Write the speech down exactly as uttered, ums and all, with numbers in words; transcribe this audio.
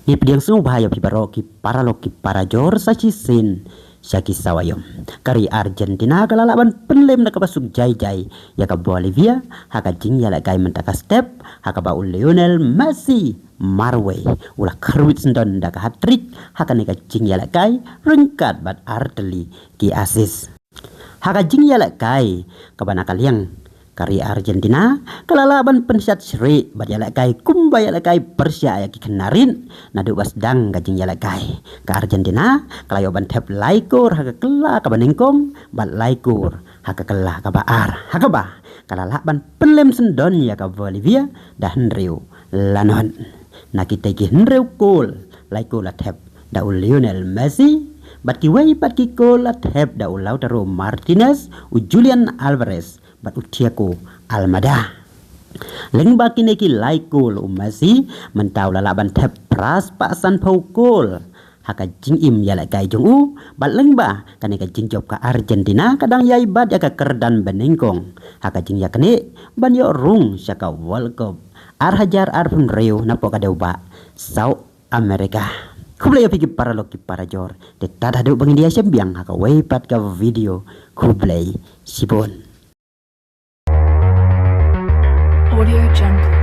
Ngi pdiang sngewbha ïa phi baroh ki paralok ki parajor sa shisien sha ki saw aïom. Ka ri Argentina ka la lah ban pynlem da kaba suk jai jai ïa ka Bolivia ha ka jingïalehkai mynta ka step, ha kaba u Lionel Messi marwei u la kyrwit syndon da ka hat-trick ha kane ka jingïalehkai ryngkat bad artylli ki assist. Ha ka jingïalehkai kaba na ka liang, ka ri Argentina ka la lah ban pynshad shrieh bad ïalehkai kumba ïalehkai pyrshah ïa ki khynnah rit. Naduh ba sdang ka jingïalehkai, ka Argentina ka la ïoh ban thep lai kor ha ka kylla kaba nyngkong bad lai kor ha ka kylla kaba ar, ha kaba ka la lah ban pynlem syndon ïa ka Bolivia da hynriew la nod. Na kitei ki hynriew kol, lai kol la thep da u Lionel Messi, bad kiwei pat ki kol la thep da u Lautaro Martinez, u Julian Alvarez bad u Thiago Almada. Lyngba kine ki lai kol, u Messi mynta u la lah ban thep phra spah sanphew kol ha ka jingim ïalehkai jong u, bad lyngba kane ka jingjop ka Argentina ka dang ïai bat ïa ka kyrdan banyngkong ha ka jingïaknieh ban ïoh rung sha ka World Cup ar hajar arphew hynriew napoh ka dewbah South America. Khublei ïa phi ki paralok ki parajor. Te tad haduh ba ngin ïa shem biang ha kawei pat ka video. Khublei shibun. Audio Jungle.